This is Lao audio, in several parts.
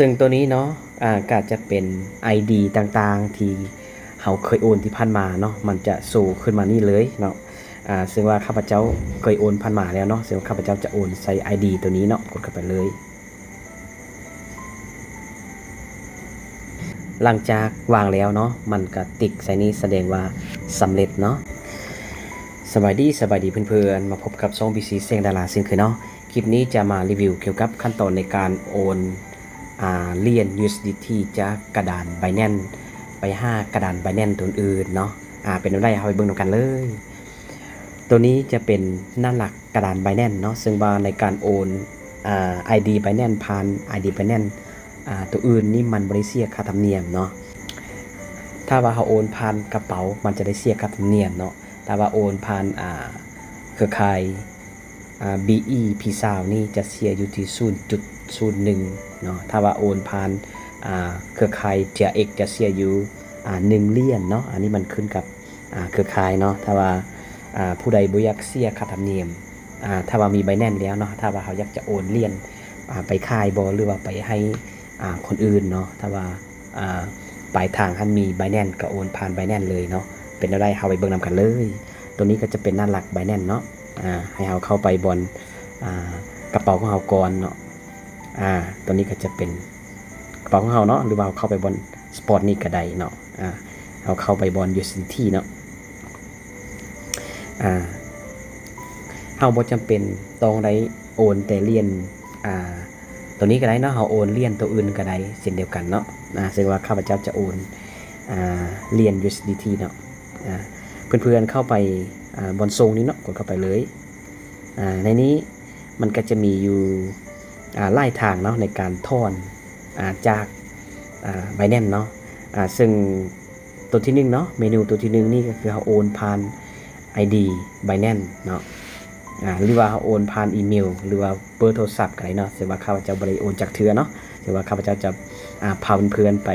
ເຊິ່ງໂຕນີ້ເນາະ ອາ ກໍຈະເປັນໄອດີຕ່າງໆທີ່ເຮົາເຄີຍໂອນທີ່ຜ່ານມາເນາະ ມັນຈະໂຊຂຶ້ນມານີ້ເລີຍເນາະ. ອາ ເຊິ່ງວ່າຂ້າພະເຈົ້າເຄີຍໂອນຜ່ານມາແລ້ວເນາະ ເຊິ່ງວ່າຂ້າພະເຈົ້າຈະໂອນໃສ່ໄອດີໂຕນີ້ເນາະ ກົດເຂົ້າໄປເລີຍ. ຫຼັງຈາກວາງແລ້ວເນາະ ມັນກະຕິກໃສ່ນີ້ສະແດງວ່າສຳເລັດເນາະ. ສະບາຍດີ ສະບາຍດີເພື່ອນໆ ມາພົບກັບຊ່ອງ ບີ ຊີ ແສງດາລາເຊັ່ນເຄີຍເນາະ. ຄລິບນີ້ຈະມາຣີວິວກ່ຽວກັບຂັ້ນຕອນໃນການໂອນ ອາ ຫຼຽນ ຢູເອັສດີທີ ຈາກກະດານ Binance ໄປຫາກະດານ Binance ຕົວອື່ນເນາະ. ອາ ເປັນແນວໃດ ເຮົາໄປເບິ່ງນຳກັນເລີຍ. ໂຕນີ້ຈະເປັນໜ້າຫຼັກກະດານ Binance ເນາະ ເຊິ່ງວ່າໃນການໂອນ ອາ ໄອດີ Binance ຜ່ານໄອດີ Binance ອາ ໂຕອື່ນນີ້ມັນບໍ່ໄດ້ເສຍຄ່າທຳນຽມເນາະ. ຖ້າວ່າເຮົາໂອນຜ່ານກະເປົາ ມັນຈະໄດ້ເສຍຄ່າທຳນຽມເນາະ. ຖ້າວ່າໂອນຜ່ານ ອາ ເຄືອຂ່າຍ ອາ ບີອີ ພີຊາວ ນີ້ຈະເສຍຢູ່ທີ່ ສູນຈຸດສູນໜຶ່ງເນາະ. ຖ້າວ່າໂອນຜ່ານ ອາ ເຄືອຂ່າຍ ທີເອັກ ຈະເສຍຢູ່ ອາ ໜຶ່ງຫຼຽນເນາະ. ອັນນີ້ມັນຂຶ້ນກັບ ອາ ເຄືອຂ່າຍເນາະ. ຖ້າວ່າ ອາ ຜູ້ໃດບໍ່ຢາກເສຍຄ່າທຳນຽມ ອາ ຖ້າວ່າມີ Binance ແລ້ວເນາະ ຖ້າວ່າເຮົາຢາກຈະໂອນຫຼຽນ ອາ ໄປຂາຍບໍ ຫຼືວ່າໄປໃຫ້ ອາ ຄົນອື່ນເນາະ ຖ້າວ່າ ອາ ປາຍທາງຫັ້ນມີ Binance ກໍໂອນຜ່ານ Binance ເລີຍເນາະ. ເປັນແນວໃດ ເຮົາໄປເບິ່ງນຳກັນເລີຍ. ໂຕນີ້ກໍຈະເປັນໜ້າຫຼັກ Binance ເນາະ ອາ ໃຫ້ເຮົາເຂົ້າໄປບ່ອນ ອາ ກະເປົາຂອງເຮົາກ່ອນເນາະ. ອາ ໂຕນີ້ກໍຈະເປັນກະເປົາຂອງເຮົາເນາະ ຫຼືວ່າເຮົາເຂົ້າໄປບ່ອນ Spot ນີ້ກໍໄດ້ເນາະ. ອາ ເຮົາເຂົ້າໄປບ່ອນ ຢູເອັສດີທີ ເນາະ. ອາ ເຮົາບໍ່ຈຳເປັນຕ້ອງໄດ້ໂອນແຕ່ຫຼຽນ ອາ ໂຕນີ້ກໍໄດ້ເນາະ ເຮົາໂອນຫຼຽນໂຕອື່ນກໍໄດ້ເຊັ່ນດຽວກັນເນາະ. ອາ ເຊິ່ງວ່າຂ້າພະເຈົ້າຈະໂອນ ອາ ຫຼຽນ ຢູເອັສດີທີ ເນາະ. ອາ ເພື່ອນໆເຂົ້າໄປ ອາ ບ່ອນສົ່ງນີ້ເນາະ ກົດເຂົ້າໄປເລີຍ. ອາ ໃນນີ້ມັນກໍຈະມີຢູ່ ອາ ຫຼາຍທາງເນາະ ໃນການຖອນ ອາ ຈາກ ອາ Binance ເນາະ. ອາ ເຊິ່ງ ໂຕທີໜຶ່ງເນາະ ເມນູໂຕທີໜຶ່ງນີ້ກໍຄືເຮົາໂອນຜ່ານໄອດີ Binance ເນາະ ອາ ຫຼືວ່າເຮົາໂອນຜ່ານອີເມວ ຫຼືວ່າເບີໂທລະສັບກໍໄດ້ເນາະ. ເຊິ່ງວ່າຂ້າພະເຈົ້າບໍ່ໄດ້ໂອນຈັກເທື່ອເນາະ ເຊິ່ງວ່າຂ້າພະເຈົ້າຈະ ອາ ພາເພື່ອນໆໄປ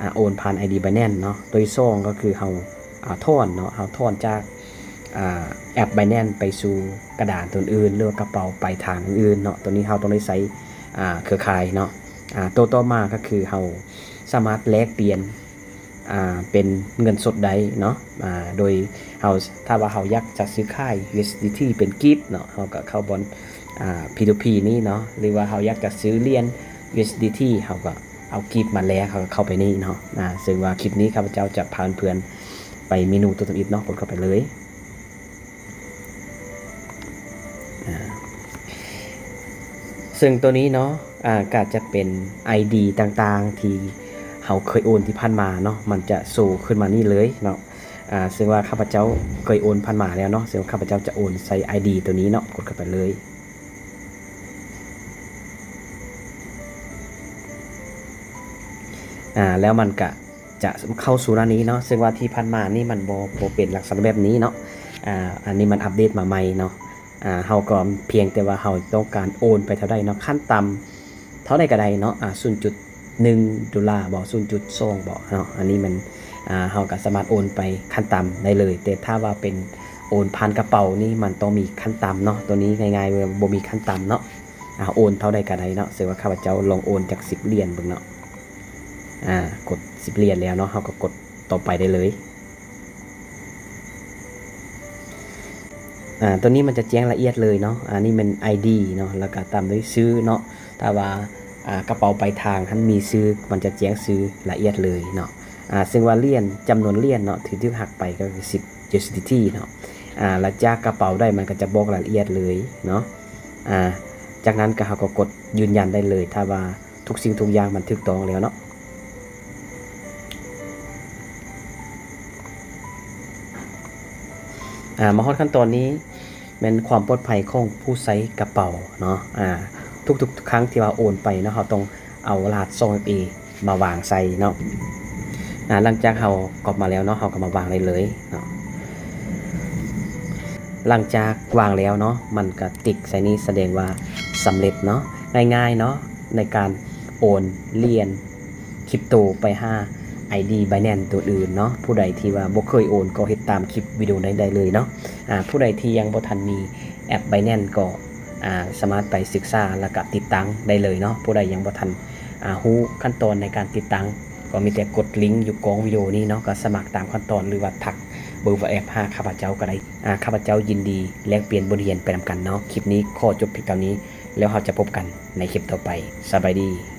ອາ ໂອນຜ່ານໄອດີ Binance ເນາະ. ໂຕທີສອງກໍຄືເຮົາ ອາ ຖອນເນາະ ເຮົາຖອນຈາກ ອາ ແອັບ Binance ໄປສູ່ກະດານຕົວອື່ນ ຫຼືວ່າກະເປົາປາຍທາງອື່ນໆເນາະ. ໂຕນີ້ເຮົາຕ້ອງໄດ້ໃຊ້ ອາ ເຄືອຂ່າຍເນາະ. ອາ ໂຕຕໍ່ມາກໍຄືເຮົາສາມາດແລກປ່ຽນ ອ່າ ເປັນເງິນສົດໄດ້ເນາະ. ອ່າ ໂດຍເຮົາ ຖ້າວ່າເຮົາຢາກຈະຊື້ຂາຍ ຢູເອັສດີທີ ເປັນກີບເນາະ ເຮົາກໍເຂົ້າບ່ອນ ອ່າ ພີທູພີ ນີ້ເນາະ ຫຼືວ່າເຮົາຢາກຈະຊື້ຫຼຽນ ຢູເອັສດີທີ ເຮົາກໍເອົາກີບມາແລກ ເຮົາກໍເຂົ້າໄປນີ້ເນາະ. ອ່າ ເຊິ່ງວ່າຄລິບນີ້ຂ້າພະເຈົ້າຈະພາເພື່ອນໄປເມນູໂຕທຳອິດເນາະ ກົດເຂົ້າໄປເລີຍ. ອາ ເຊິ່ງໂຕນີ້ເນາະ ອາ ກໍຈະເປັນໄອດີຕ່າງໆທີ່ເຮົາເຄີຍໂອນທີ່ຜ່ານມາເນາະ ມັນຈະໂຊຂຶ້ນມານີ້ເລີຍເນາະ. ອາ ເຊິ່ງວ່າຂ້າພະເຈົ້າເຄີຍໂອນຜ່ານມາແລ້ວເນາະ ເຊິ່ງວ່າຂ້າພະເຈົ້າຈະໂອນໃສ່ໄອດີໂຕນີ້ເນາະ ກົດເຂົ້າໄປເລີຍ. ອາ ແລ້ວມັນກະ ຈະເຂົ້າສູ່ໜ້ານີ້ເນາະ ເຊິ່ງວ່າທີ່ຜ່ານມານີ້ມັນບໍ່ ບໍ່ເປັນລັກສະນະແບບນີ້ເນາະ. ອາ ອັນນີ້ມັນອັບເດດມາໃໝ່ເນາະ. ອາ ເຮົາກໍພຽງແຕ່ວ່າເຮົາຕ້ອງການໂອນໄປເທົ່າໃດເນາະ ຂັ້ນຕ່ຳເທົ່າໃດກໍໄດ້ເນາະ ອາ ສູນຈຸດໜຶ່ງໂດລາບໍ ສູນຈຸດສອງບໍເນາະ. ອັນນີ້ມັນ ອາ ເຮົາກໍສາມາດໂອນໄປຂັ້ນຕ່ຳໄດ້ເລີຍ ແຕ່ຖ້າວ່າເປັນໂອນຜ່ານກະເປົານີ້ ມັນຕ້ອງມີຂັ້ນຕ່ຳເນາະ. ໂຕນີ້ງ່າຍໆ ບໍ່ມີຂັ້ນຕ່ຳເນາະ. ອາ ໂອນເທົ່າໃດກໍໄດ້ເນາະ ເຊິ່ງວ່າຂ້າພະເຈົ້າລອງໂອນຈັກສິບຫຼຽນເບິ່ງເນາະ. ອາ ກົດສິບຫຼຽນແລ້ວເນາະ ເຮົາກໍກົດຕໍ່ໄປໄດ້ເລີຍ. ອາ ໂຕນີ້ມັນຈະແຈ້ງລະອຽດເລີຍເນາະ. ອັນນີ້ແມ່ນໄອດີເນາະ ແລ້ວກໍຕາມດ້ວຍຊື່ເນາະ. ຖ້າວ່າ ອາ ກະເປົາປາຍທາງຫັ້ນມີຊື່ ມັນຈະແຈ້ງຊື່ລະອຽດເລີຍເນາະ. ອາ ເຊິ່ງວ່າຫຼຽນ ຈຳນວນຫຼຽນເນາະ ທີ່ຖືກຫັກໄປກໍຄືສິບ ຢູເອັສດີທີ ເນາະ. ອາ ແລ້ວຈາກກະເປົາໃດ ມັນກໍຈະບອກລາຍລະອຽດເລີຍເນາະ. ອາ ຈາກນັ້ນກໍ ເຮົາກໍກົດຢືນຢັນໄດ້ເລີຍ ຖ້າວ່າ ທຸກສິ່ງທຸກຢ່າງມັນຖືກຕ້ອງແລ້ວເນາະ. ອາ ມາຮອດຂັ້ນຕອນນີ້ແມ່ນຄວາມປອດໄພຂອງຜູ້ໃຊ້ກະເປົາເນາະ. ອາ ທຸກໆຄັ້ງທີ່ວ່າໂອນໄປເນາະ ເຮົາຕ້ອງເອົາລະຫັດສອງເອັຟເອມາວາງໃສ່ເນາະ. ອາ ຫຼັງຈາກເຮົາກັອບມາແລ້ວເນາະ ເຮົາກໍມາວາງໄດ້ເລີຍເນາະ. ຫຼັງຈາກວາງແລ້ວເນາະ ມັນກະຕິກໃສ່ນີ້ສະແດງວ່າສຳເລັດເນາະ. ງ່າຍໆເນາະ ໃນການໂອນຫຼຽນຄຣິບໂຕໄປຫາໄອດີ Binance ໂຕອື່ນເນາະ. ຜູ້ໃດທີ່ວ່າບໍ່ເຄີຍໂອນກໍເຮັດຕາມຄລິບວິດີໂອນີ້ໄດ້ເລີຍເນາະ. ອາ ຜູ້ໃດທີ່ຍັງບໍ່ທັນມີແອັບ Binance ກໍ ອາ ສາມາດໄປສຶກສາ ແລ້ວກະຕິດຕັ້ງໄດ້ເລີຍເນາະ. ຜູ້ໃດຍັງບໍ່ທັນ ອາ ຮູ້ຂັ້ນຕອນໃນການຕິດຕັ້ງ ກໍມີແຕ່ກົດລິງຢູ່ກ້ອງວິດີໂອນີ້ເນາະ, ກໍສະໝັກຕາມຂັ້ນຕອນ ຫຼືວ່າທັກເບີ WhatsApp ຫາຂ້າພະເຈົ້າກໍໄດ້. ອາ ຂ້າພະເຈົ້າຍິນດີແລກປ່ຽນບົດຮຽນໄປນຳກັນເນາະ. ຄລິບນີ້ຂໍຈົບພຽງເທົ່ານີ້ ແລ້ວເຮົາຈະພົບກັນໃນຄລິບຕໍ່ໄປ. ສະບາຍດີ.